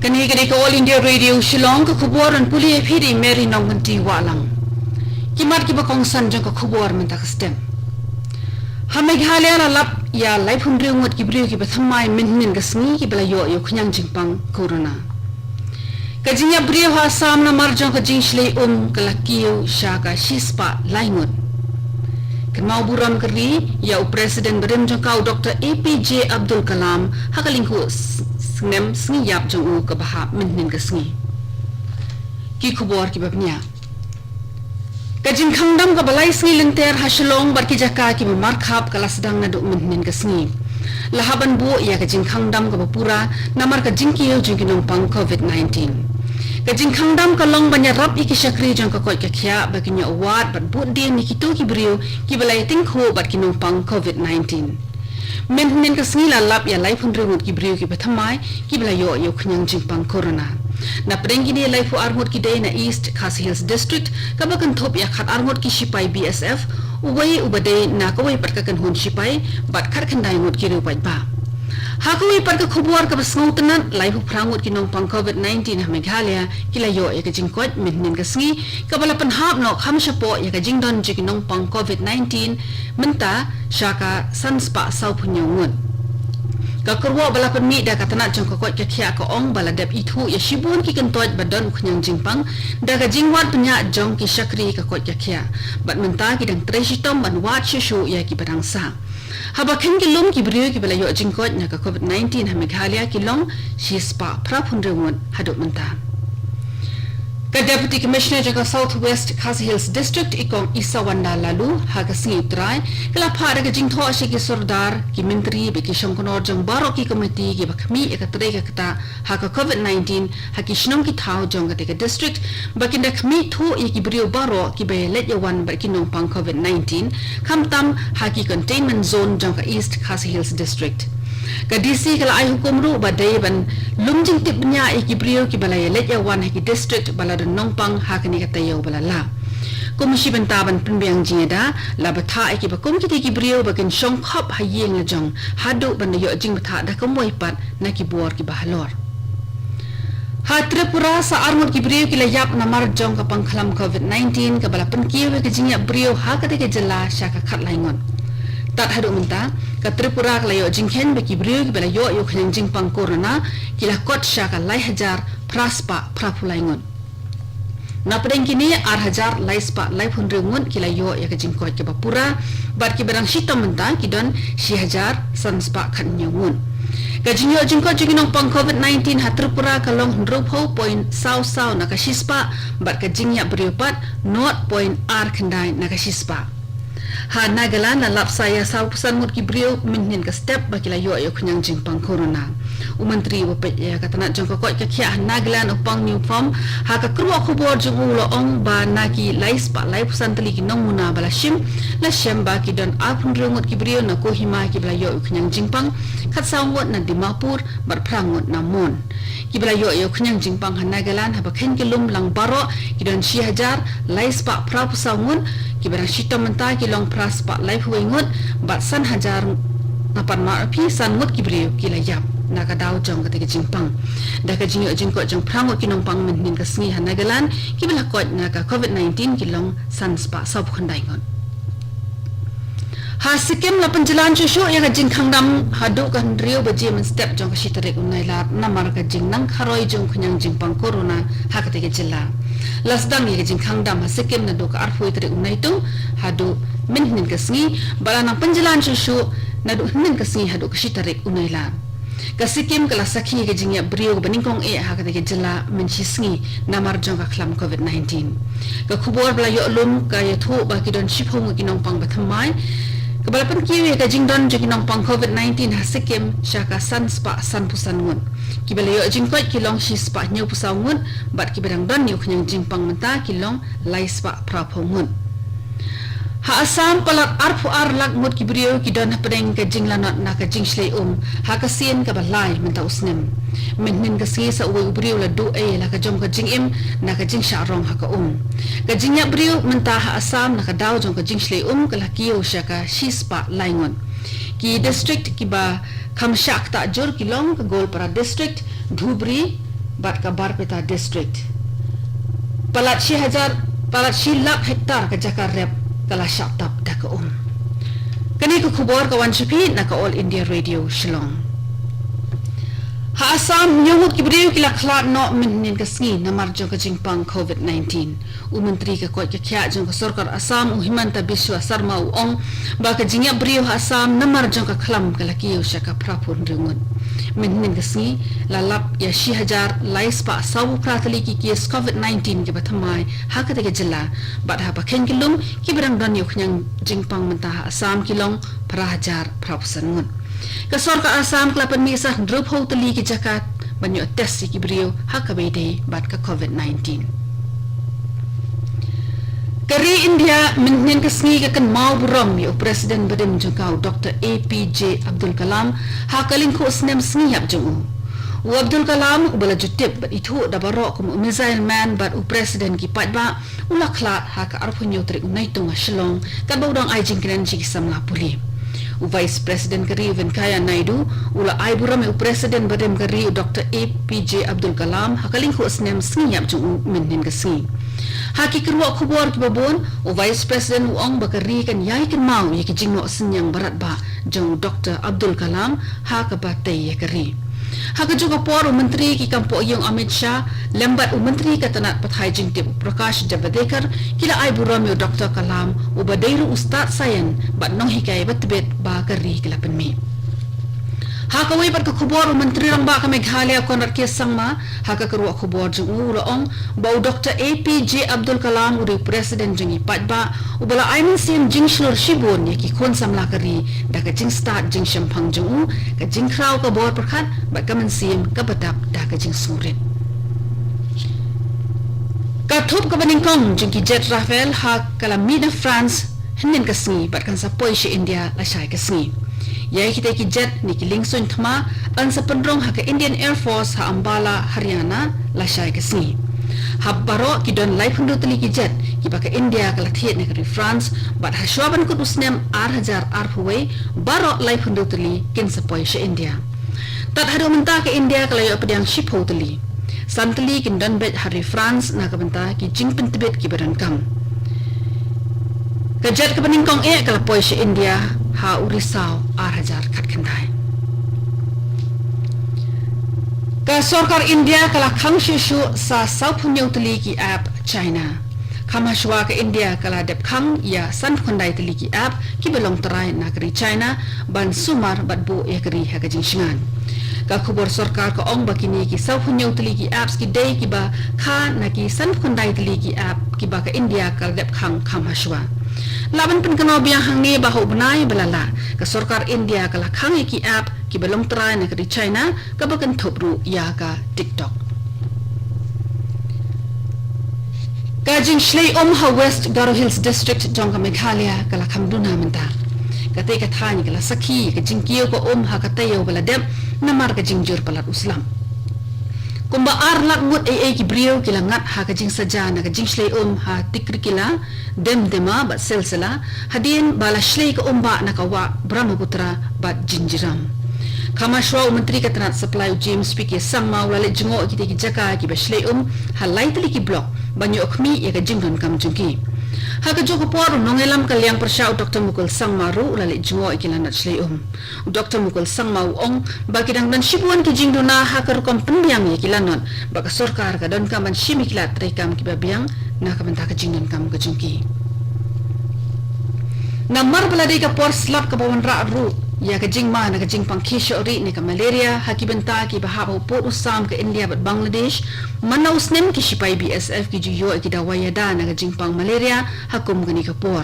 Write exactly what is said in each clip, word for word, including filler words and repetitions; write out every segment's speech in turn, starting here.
Kane ka dei ka All India Radio Shillong, ka khubor ban pule ïa phi da i Mary Nongkynti Wahlang. Ki mat kiba kongsan jong ka khubor mynta ka step. Ha Meghalaya la lap ïa laiphew hynriew ngut ki briew kiba thymmai mynhynnin ka sngi kiba la ïoh ïa u khñiang jingpang corona. Ka jingïap briew ha Assam namar jong ka jingshlei um ka la kiew sha ka shispah lai ngut. Kynmaw burom ka ri ïa u President barim jong ka, u Doctor A P J Abdul Kalam, ha ka lyngkhuh s-, snem sngi ïap jong u kaba hap mynhynnin ka sngi. Ki khubor kiba bniah. Ka jingkhang dam kaba lai sngi lynter ha Shillong bad ki jaka kiba markhap ka la sdang naduh mynhynnin ka sngi. La hap ban buh ïa ka jingkhang dam kaba pura namar ka jingkiew jong ki nongpang covid nineteen. Ka jingkhang dam ka long ban ïarap ïa ki shakri jong ka koit ka khiah ba kin ïoh wad bad bud dien ïa kito ki briew kiba la ïatyngkhuh bad ki nongpang covid nineteen. Mynhynnin ka sngi la lap ïa laiphew hynriew ngut ki briew kiba thymmai kiba la ïoh ïa u khñiang jingpang corona. Na pdeng kine, laiphew ar ngut ki dei na East Khasi Hills District, kaba kynthup ïa khatar ngut ki shipai B S F, uwei uba dei na kawei pat ka kynhun shipai, bad khatkhyndai ngut ki riew paidbah. Ha kawei pat ka khubor kaba sngewtynnat, laiphew phra ngut ki nongpang covid nineteen ha Meghalaya ki la ïoh ïa ka jingkoit mynhynnin ka sngi, kaba la pynhap noh kham shapoh ïa ka jingdon jong ki nongpang covid nineteen mynta sha ka san spah sawphew hynñiew ngut. Ka kyrwoh ba la pynmih da ka tnat jong ka koit ka khiah ka ong ba la dep ithuh ïa shibun ki kyntoit ba don u khñiang jingpang da ka jingwad pynïaid jong ki shakri ka koit ka khiah. Bad mynta ki dang trei shitom ban wad shuh shuh ïa kiba dang sah. Haba kheiñ ki lum, ki briew kiba la ïoh jingkoit na ka covid nineteen ha Meghalaya ki long shispah phraphew hynriew ngut haduh mynta. Ka Deputy Commissioner jong ka South West Khasi Hills District, i Kong Isawanda Laloo, ha ka sngi U Trai, ka la phah da ka jingthoh sha ki sordar, ki myntri bad ki shongknor jong baroh ki komiti kiba khmih ïa ka trei ka ktah ha ka covid nineteen ha ki shnong ki thaw jong katei ka district, ba kin da khmih thuh ïa ki briew baroh kiba ïaleit ïawan bad ki nongpang covid nineteen, khamtam ha ki containment zone jong ka East Khasi Hills District. Ka D C ka la ai hukum ruh ba dei ban lum jingtip bniah ïa ki briew kiba la ïaleit ïawan ha ki district ba la don nongpang ha kane ka taïew ba la lah. Kum shi bynta ban pynbiang jingïada, la bthah ïa kiba kum kitei ki briew ba kin shong khop ha ïing la jong haduh ban da ïoh jingbthah da kumwei pat na ki bor kiba halor. Ha Tripura, sa ar ngut ki briew ki la ïap namar jong ka pangkhlam covid nineteen kaba la pynkiew ïa ka jingïap briew ha katei ka jylla sha ka khatlai ngut. Tad haduh mynta, ka Tripura ka la ïoh jingkheiñ ba ki briew kiba la ïoh ïa u khñiang jingpang corona ki la kot sha ka lai hajar phra spah phraphew lai ngut. Na pdeng kine, ar hajar lai spah laiphew hynriew ngut ki la ïoh ïa ka jingkoit kaba pura, bad kiba dang shitom mynta ki don shi hajar san spah khathynñiew ngut. Ka jingïoh jingkoit jong ki nongpang covid nineteen ha Tripura ka long hynriewphew point saw saw na ka shispah, bad ka jingïap briew pat not point ar khyndai na ka shispah. Ha Nagaland la lap sa ïa sawphew san ngut ki briew mynhynnin ka step ba ki la ïoh ïa u khñiang jingpang corona. U Myntri uba peit ïa ka tnat jong ka koit ka khiah ha Nagaland, u Pang Newpham, ha ka kyrwoh khubor jong u u la ong ba na ki lai spah laiphew san tylli ki nongmuna ba la shim, la shem ba ki don arphew hynriew ngut ki briew na Kohima kiba la ïoh ïa u khñiang jingpang, khatsaw ngut na Dimapur, bad phra ngut na Mon. Kiba la ïoh ïa u khñiang jingpang ha Nagaland haba kheiñ ki lum lang baroh ki don shi hajar lai spah phraphew saw ngut, kiba dang shitom mynta ki long phra spah laiphew wei ngut, bad san hajar nga pan mar phi san ngut ki briew ki la ïap na ka daw jong katei ka jingpang. Da ka jingïoh jingkoit jong phra ngut ki nongpang mynhynnin ka sngi ha Nagaland, kiba la koit na ka covid nineteen ki long san spah sawphew khyndai ngut. Ha Sikkim la pynjlan shuh shuh ïa ka jingkhang dam haduh ka hynriew baje mynstep jong ka shi tarik u Nailar namar ka jingnang kharoi jong u khñiang jingpang corona ha katei ka jylla. La sdang ïa ka jingkhang dam ha Sikkim naduh ka arphew tarik u Naitung haduh mynhynnin ka sngi, bad la nang pynjlan shuh shuh naduh hynnin ka sngi haduh ka shi tarik u Nailar. Ka Sikkim ka la sakhi ïa ka jingïap briew kaba nyngkong eh ha katei ka jylla mynshisngi namar jong ka khlam covid nineteen. Ka khubor ba la ïoh lum ka ïathuh ba ki don shiphew ngut ki nongpang ba thymmai, kaba la pynkiew ïa ka jingdon jong ki nongpang covid nineteen ha Sikkim sha ka san spah sanphew san ngut. Kiba la ïoh jingkoit ki long shi spah hynñiewphew saw ngut, bad kiba dang don ïa u khñiang jingpang mynta ki long lai spah phraphew ngut. Ha Assam, palat arphew ar lak ngut ki briew ki don hapdeng ka jinglanot na ka jingshlei um ha ka sien kaba lai mynta u snem. Mynhynnin ka sngi sa uwei u briew la duh ei la ka jong ka jingim na ka jingshah rong ha ka um. Ka jingïap briew mynta ha Assam na ka daw jong ka jingshlei um ka la kiew sha ka shi spah lai ngut. Ki district kiba kham shah ktah jur ki long ka Goalpara District, Dhubri, bad ka Barpeta District. Palat shi hajar, palat shi lak hektar ka jaka rep ka la shah tap da ka um. Kane ka khubor ka wan sha phi na ka All India Radio Shillong. Ha Assam, hynñiew ngut ki briew ki la khlad noh mynhynnin ka sngi namar jong ka jingpang covid nineteen. U Myntri ka koit ka khiah jong ka sorkar Assam, u Himanta Biswa Sarma, u ong ba ka jingïap briew ha Assam namar jong ka khlam ka la kiew sha ka phra phew hynriew ngut. Mynhynnin ka sngi la lap ïa shi hajar lai spah saw phew phra tylli ki case covid nineteen kiba thymmai ha katei ka jylla, bad haba kheiñ ka lum kiba dang don ïa u khñiang jingpang mynta ha Assam ki long phra hajar phra phew san ngut. Ka sorkar Assam ka la pynmih sa hynriew phew tylli ki jaka ban ïoh test ïa ki briew ha kaba ïadei bad ka covid nineteen. Ka ri India mynhynnin ka sngi ka kynmaw burom ïa u President barim jong ka, u Doctor A P J Abdul Kalam, ha ka lyngkhuh snem sngi ïap jong u. U Abdul Kalam uba la ju tip bad ithuh da baroh kum u Missile Man bad u President ki paidbah, u la khlad ha ka arphew hynñiew tarik u Naitung ha Shillong, katba u dang ai jingkren sha ki samla pule. U Vice President ka ri, u Venkaiah Naidu, u la ai burom ïa u President barim ka ri, u Doctor A P J Abdul Kalam, ha ka lyngkhuh snem sngi ïap jong u mynhynnin ka sngi. Ha ki kyrwoh khubor kiba bun, u Vice President u ong ba ka ri kan ïai kynmaw ïa ki jingnoh synñiang barat ba jong u Doctor Abdul Kalam ha kaba tei ïa ka ri. Ha kajuh ka por, u Myntri ki kam pohïing Amit Shah lem bad u Myntri ka tnat pathai jingtip, u Prakash Javadekar, ki la ai burom ïa u Doctor Kalam, uba dei ruh u stad saian bad nonghikai ba tbit ba ka ri ka la pynmih. Ha kawei pat ka khubor, u Myntri Rangbah ka Meghalaya, Conrad K Sangma, ha ka kyrwoh khubor jong u, u la ong ba u Doctor A P J Abdul Kalam u dei u President jong ki paidbah, uba la ai mynsiem jingshlur shibun ïa ki khun samla ka ri da ka jingstad jingshemphang jong u, ka jingkhraw ka bor pyrkhat bad ka mynsiem kaba dap da ka jingsngewrit. Ka thup kaba nyngkong jong ki jet Rafale ha ka la mih na France hynnin ka sngi bad kan sa poi sha India lashai ka sngi. Ïa kitei ki jet ne ki liengsuiñ thma yn sa pynrung ha ka Indian Air Force ha Ambala, Haryana lashai ka sngi. Ha baroh ki don laiphew hynriew tylli ki jet kiba ka India ka la thied na ka ri France, bad hashwa ban kut u snem ar hajar arphew wei, baroh laiphew hynriew tylli kin sa poi sha India. Tad haduh mynta ka India ka la ïoh pdiang shiphew tylli. San tylli kin don beit ha ri France na ka bynta ki jingpyntbit kiba donkam. Ka jet kaba nyngkong eh ka la poi sha India ha u Risaw ar hajar khatkhyndai. Ka sorkar India ka la khang shuh shuh sa sawphew hynñiew tylli ki app China. Kham hashwa ka India ka la dep khang ïa sanphew khyndai tylli ki app kiba long trai na ka ri China ban sumar bad buh ïa ka ri ha ka jingshngaiñ. Ka khubor sorkar ka ong ba kine ki sawphew hynñiew tylli ki apps ki dei kiba kha na ki sanphew khyndai tylli ki app kiba ka India ka la dep khang kham hashwa. Lah ban pynkynmaw biang hangne ba ha u bnai ba la leit, ka sorkar India ka la khang ïa ki app kiba long trai na ka ri China, kaba kynthup ruh ïa ka TikTok. Ka jingshlei um ha West Garo Hills District jong ka Meghalaya ka la kham duna mynta. Katei ka thaiñ ka la sakhi ka jingkiew ka um ha ka taïew ba la dep namar ka jingjur palat u slap. Kumba ar lak ngut ei ei ki briew ki la ngat ha ka jingsaja na ka jingshlei um ha Tikrikilla, Demdema bad Silsila, hadien ba la shlei ka um bah na ka wah Brahmaputra bad Jinjiram. Kham hashwa u Myntri ka tnat Supply, u James P K Sangma, u la leit jngoh ïa kitei ki jaka kiba shlei um ha lai tylli ki block ban ïoh khmih ïa ka jingdonkam jong ki. Ha kajuh ka por, u nongïalam ka liang pyrshah, u Doctor Mukul Sangma, ruh u la leit jngoh ïa ki lanot shlei um. U Doctor Mukul Sangma u ong ba ki dang don shibun ki jingduna ha ka rukom pynbiang ïa ki lanot, ba ka sorkar ka donkam ban shim ïa ki lad treikam kiba biang na ka bynta ka jingdonkam ka jong ki. Namar ba la dei ka por slap kaba wanrah ruh ïa ka jingma na ka jingpang khih shoh rieh ne ka malaria ha ki bynta kiba hap ha u pud u sam ka India bad Bangladesh, man la u snem ki shipai B S F ki ju ïoh ïa ki dawai ïada na ka jingpang malaria ha kum kane ka por.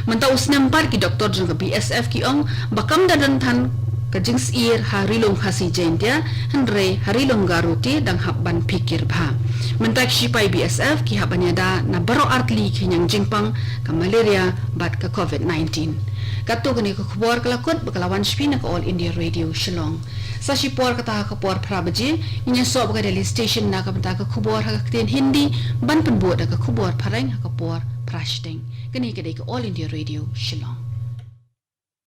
Mynta u snem pat ki doktor jong ka B S F ki ong ba kam da don than ka jingsyier ha Ri Lum Khasi Jaiñtia, hynrei ha Ri Lum Garo te dang hap ban phikir bha. Mynta ki shipai B S F ki hap ban ïada na baroh artylli ki khñiang jingpang, ka malaria bad ka covid nineteen. Katto kane ka khubor ka la kut bad ka la wan sha phi na ka All India Radio Shillong. Sa shipor kata ha ka por phra baje ngin ïasoh bad ka Delhi Station na ka bynta ka khubor ha ka ktien Hindi, ban pynbud da ka khubor phareng ha ka por phra shiteng. Kane ka dei ka All India Radio Shillong.